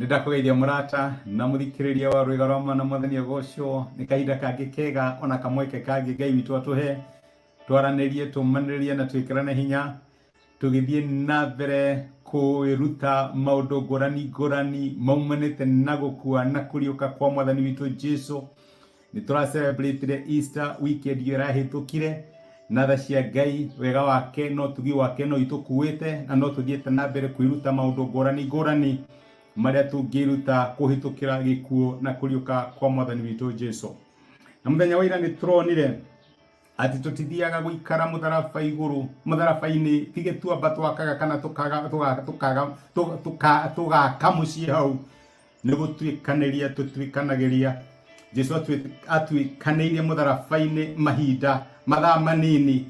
Nĩndakũgeithia mũrata na mũthikĩrĩria wa rwĩga rwa mana mwathani agocwo nĩ kahinda kangĩ kega ona kamweke kangĩ Ngai witũ atũhe twaranĩrie tũmanĩrĩrie na twĩkĩrane hinya tũgĩthiĩ na mbere kwĩruta maũndũ ngũrani ngũrani maumanĩte na gũkua na kũriũka kwa mwathani witũ Jesu. Nĩ tũracelebrate Easter weekend ĩyo ĩrahĩtũkire na tha cia Ngai, wega wake na ũtugi wake no itũkuĩte na no tũthiĩte na mbere kwĩruta maũndũ ngũrani ngũrani marĩa tũngĩruta kũhĩtũkĩra gĩkuũ na kũriũka kwa mwathani witũ Jesu. Na mũthenya wa ira nĩ tũronire atĩ tũtithiaga gũikara mũtharaba igũrũ mũtharaba-inĩ ti gĩtuamba twakaga kana tũkaga tũkaga tũgaka mũciĩ hau nĩ gũtuĩkanĩria tũtuĩkanagĩria Jesu atuĩkanĩirie mũtharaba-inĩ mahinda mathaa manini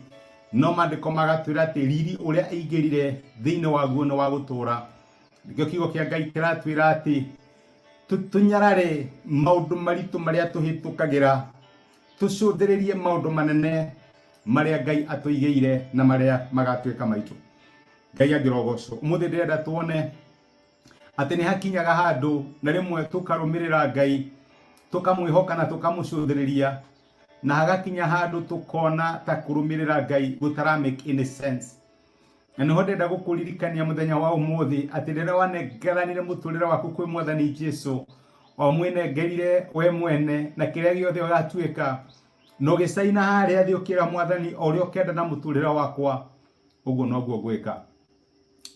no maandĩko magatwĩra atĩ riri ũrĩa aingĩrire thĩinĩ waguo nĩ wa gũtũũra. Nĩkĩo kiugo kĩa Ngai kĩratwĩra atĩ tũnyarare maũndũ maritũ marĩa tũhĩtũkagĩra tũcũthĩrĩrie maũndũ manene marĩa Ngai atũigĩire na marĩa magatuĩka maitũ. Ngai angĩrogocwo. Ũmũthĩ ndĩrenda tuone atĩ nĩ hakinyaga handũ na rĩmwe tũkarũmĩrĩra Ngai tũkamwĩhoka na tũkamũcũthĩrĩria na hagakinya handũ tũkona ta kũrũmĩrĩra Ngai gũtara make any sense. Na nĩho ndĩrenda gũkũririkania mũthenya wa ũmũthĩ atĩ rĩrĩa wanengeranire mũtũrĩre waku kwĩ mwathani Jesu, wamwĩnengerire we mwene na kĩrĩa gĩothe ũgatuĩka, na ũgĩcaina harĩa thĩ ũkĩra mwathani o ũrĩa ũkenda na mũtũrĩre wakwa, ũguo noguo ngwĩka.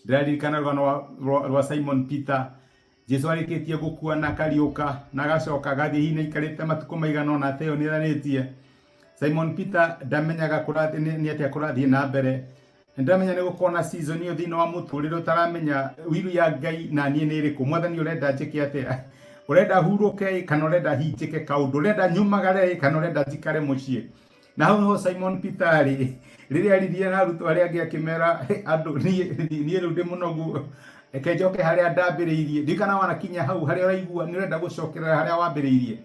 Ndĩraririkana rũgano rwa Simon Peter, Jesu arĩkĩtie gũkua na akariũka na agacoka agathiĩ hihi nĩaikarĩte matukũ maigana ũna ateyonĩranĩtie. Simon Peter ndamenyaga nĩ atĩa kũrathiĩ na mbere. Nĩndamenya nĩ gũkorwo na season ĩyo thĩinĩ wa mũtũrĩre ũtaramenya will ya Ngai na niĩ nĩ ĩrĩkũ. Mwathani ũrenda njĩke atĩa? Ũrenda hurũke kana ũrenda hinjĩke kaũndũ? Ũrenda nyumagare kana ũrenda njikare mũciĩ? Na hau niho Simon Peter arĩ rĩrĩa aririe na arutwo arĩa angĩ akĩmera andũ niĩ rĩu ndĩ mũnogu reke njoke harĩa ndambĩrĩirie. Ndiũĩ kana wanakinya hau harĩa ũraigua nĩ ũrenda gũcokerera harĩa wambĩrĩirie.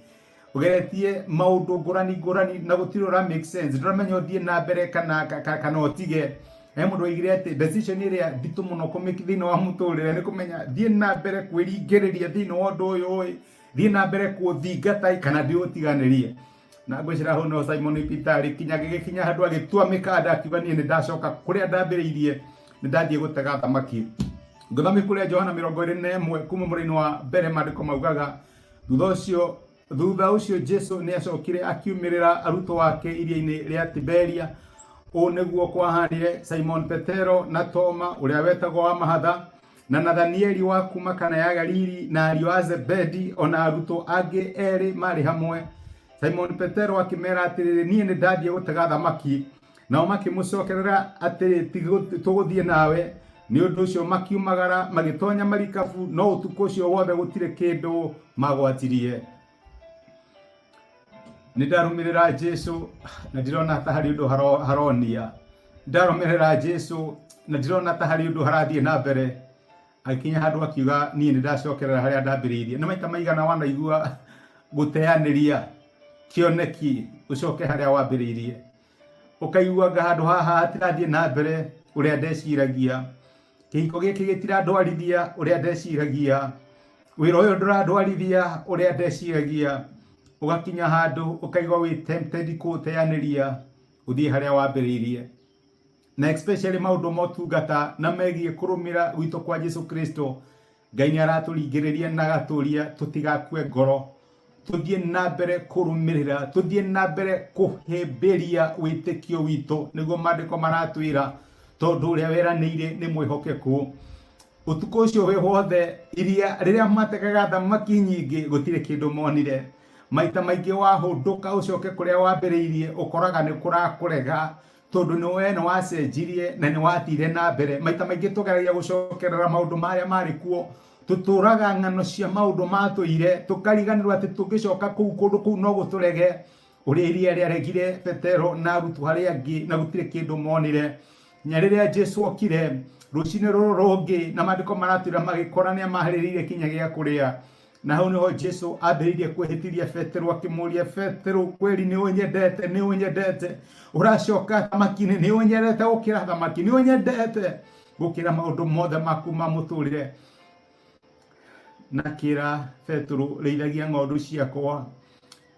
Ũgeretie maũndũ ngũrani ngũrani na gũtirĩ ũra make sense, ndũramenya ũthiĩ na mbere kana kana ũtige. He mũndũ oigire atĩ decision ĩrĩa nditũ mũno kũmĩki thĩinĩ wa mũtũrĩre nĩ kũmenya thiĩ na mbere kwĩringĩrĩria thĩinĩ wa ũndũ ũyũ ĩ, thiĩ na mbere kũũthingata kana ndĩũtiganĩrie. Na ngwĩcira hau no Simon Peter arĩkinya agĩgĩkinya handũ agĩtua mĩkanda akiuga niĩ nĩ ndacoka kũrĩa ndambĩrĩirie nĩ ndathiĩ gũtega thamaki. Ngũthome kũrĩa Johana 21 kuma mũraini wa mbere maandĩko maugaga thutha ũcio thutha ũcio Jesu nĩ acokire akiumĩrĩra arutwo ake iria-inĩ rĩa Tiberia. Ũũ nĩguo kwahanire, Simon Petero na Toma ũrĩa wetagwo wa mahatha na Nathanieli wa kuuma Kana ya Galili na ariũ a Zebedi o na arutwo angĩ erĩ maarĩ hamwe. Simoni Petero akĩmeera atĩrĩrĩ, niĩ nĩ ndathiĩ gũtega thamaki. Nao makĩmũcokerera atĩrĩ, tũgũthiĩ nawe. Nĩ ũndũ ũcio makiumagara magĩtonya marikabu, no ũtukũ ũcio wothe gũtirĩ kĩndũ magwatirie. Nĩ ndarũmĩrĩra Jesu na ndirona ta harĩ ũndũ haronia. Ndarũmĩrĩra Jesu na ndirona ta harĩ ũndũ harathiĩ na mbere. Agĩkinya handũ akiuga niĩ nĩ ndacokerera harĩa ndambĩrĩirie. Nĩ maita maigana wanaigua gũteanĩria kĩoneki ũcoke harĩa wambĩrĩirie. Ũkaigua anga handũ haha hatirathiĩ na mbere ũrĩa ndeciragia. Kĩhiko gĩkĩ gĩtirandwarithia ũrĩa ndeciragia. Wĩra ũyũ ndũrandwarithia ũrĩa ndeciragia. Ũgakinya handũ ũkaigua wĩ tempted kũũteanĩria ũthiĩ harĩa wambĩrĩirie. Na especially maũndũ ma ũtungata na megiĩ kũrũmĩra gwitũ kwa Jesu Kristo, Ngai nĩ aratũringĩrĩria na agatũria tũtigakue ngoro, tũthiĩ na mbere kũrũmĩrĩra, tũthiĩ na mbere kũhĩmbĩria wĩtĩkio witũ, nĩguo maandĩko maratwĩra, tondũ ũrĩa weranĩire nĩ mwĩhokeku. Ũtukũ ũcio wĩ wothe, iria rĩrĩa mategaga thamaki nyingĩ, gũtirĩ kĩndũ monire. Maita maingĩ wahũndũka ũcoke kũrĩa wambĩrĩirie, ũkoraga nĩ kũrakũrega, tondũ nĩ we nĩ wacenjirie na nĩ wathire na mbere. Maita maingĩ tũgeragia gũcokerera maũndũ marĩa marĩ kuo, tũtũraga ng'ano cia maũndũ matũire, tũkariganĩrwo atĩ tũngĩcoka kũu kũndũ kũu no gũtũrege. Ũrĩa iria rĩaregire Petero na arutwo arĩa angĩ na gũtirĩ kĩndũ monire. Nginya rĩrĩa Jesu okire rũcinĩ rũrũ rũngĩ na maandĩko maratwĩra magĩkora nĩ amaharĩrĩirie kinya gĩa kũrĩa. Na hau niho Jesu ambĩrĩirie kwĩhĩtithia Petero akĩmũria, Petero, kweli nĩ ũnyendete? Nĩ ũnyendete? Ũracoka thamaki-inĩ, nĩ ũnyendete gũkĩra thamaki? Nĩ ũnyendete gũkĩra maũndũ mothe maku ma mũtũrĩre? Na akĩra Petero, rĩithagia ng'ondu ciakwa,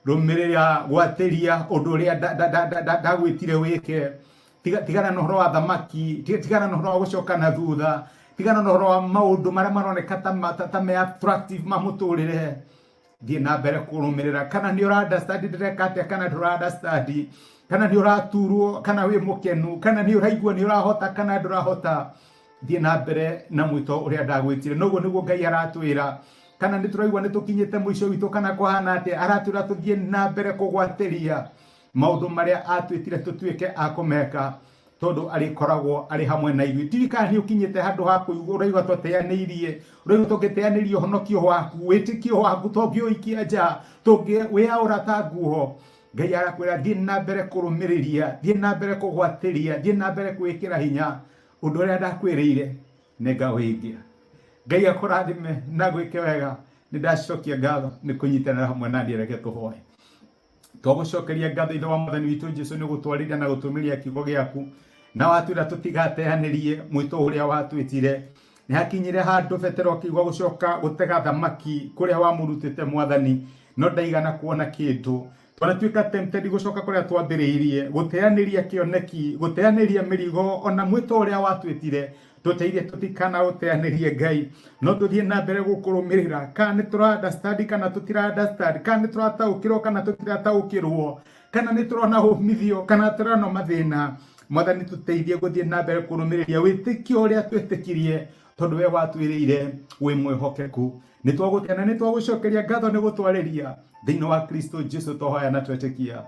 rũmĩrĩra gwatĩria ũndũ ũrĩa ndagwĩtire wĩke. Tigana na ũhoro wa thamaki, tigana na ũhoro wa gũcoka na thutha, tigana na ũhoro wa maũndũ marĩa maroneka ta me attractive ma mũtũrĩre. Thiĩ na mbere kũrũmĩrĩra. Kana nĩ ũra understand ndĩreka atĩa, kana ndũra understand, kana nĩ ũraturwo, kana wĩ mũkenu, kana nĩ ũraigua nĩ ũrahota, kana ndũrahota, thiĩ na mbere na mwĩto ũrĩa ndagwĩtire. Noguo nĩguo Ngai aratwĩra. Kana nĩ tũraigua nĩ tũkinyĩte mũico witũ, kana kũhana atĩa, aratwĩra tũthiĩ na mbere kũgwatĩria maũndũ marĩa atwĩtire tũtuĩke a kũmeka, tondũ arĩkoragwo arĩ hamwe na ithuĩ. Ndiũĩ kana nĩ ũkinyĩte handũ ha kũigua ũraigua twateanĩirie, ũraigua tũngĩteanĩria ũhonokio waku, wĩtĩkio waku tũngĩũikia nja, tũngĩwĩaũra ta nguo. Ngai arakwĩra thiĩ na mbere kũrũmĩrĩria, thiĩ na mbere kũgwatĩria, thiĩ na mbere kwĩkĩra hinya ũndũ ũrĩa ndakwĩrĩire nĩ ngawĩhingia. Ngai akũrathime na gwĩke wega. Nĩ ndacokia ngatho nĩ kũnyitanĩra hamwe na niĩ. Reke tũhoe. Twagũcokeria ngatho Ithe wa Mwathani witũ Jesu nĩ gũtwarĩria na gũtũmĩria kiugo gĩaku, na watwĩra tũtigateanĩrie mwĩto ũrĩa watwĩtire. Nĩ hakinyire handũ Petero akĩigua gũcoka gũtega thamaki kũrĩa wamũrutĩte Mwathani, no ndaigana kuona kĩndũ. Twanatuĩka tempted gũcoka kũrĩa twambĩrĩirie, gũteanĩria kĩoneki, gũteanĩria mĩrigo, ona mwĩto ũrĩa watwĩtire. Tũteithie tũtikanaũteanĩrie Ngai, no tũthiĩ na mbere gũkũrũmĩrĩra, kana nĩ tũra understand kana tũtira understand, kana nĩ tũrataũkĩrwo kana tũtirataũkĩrwo, kana nĩ tũrona ũmithio kana tũrona mathĩna. Mwathani, tũteithie gũthiĩ na mbere kũrũmĩrĩria wĩtĩkio ũrĩa twĩtĩkirie, tondũ we watwĩrĩire wĩ mwĩhokeku. Nĩ twagũtĩa na nĩ twagũcokeria ngatho nĩ gũtwarĩria thĩinĩ wa Kristo Jesu twahoya na twetĩkia.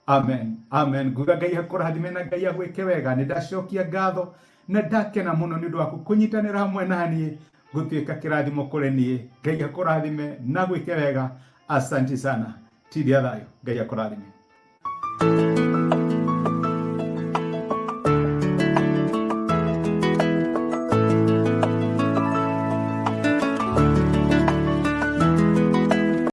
Amen, amen. Nguga Ngai akũrathime na Ngai agwĩke wega. Nĩ ndacokia ngatho na ndakena mũno nĩ ũndũ waku kũnyitanĩra hamwe na niĩ gũtuĩka kĩrathimo kũrĩ niĩ. Ngai akũrathime na gwĩke wega. Asante sana. Tindia thayũ. Ngai akũrathime.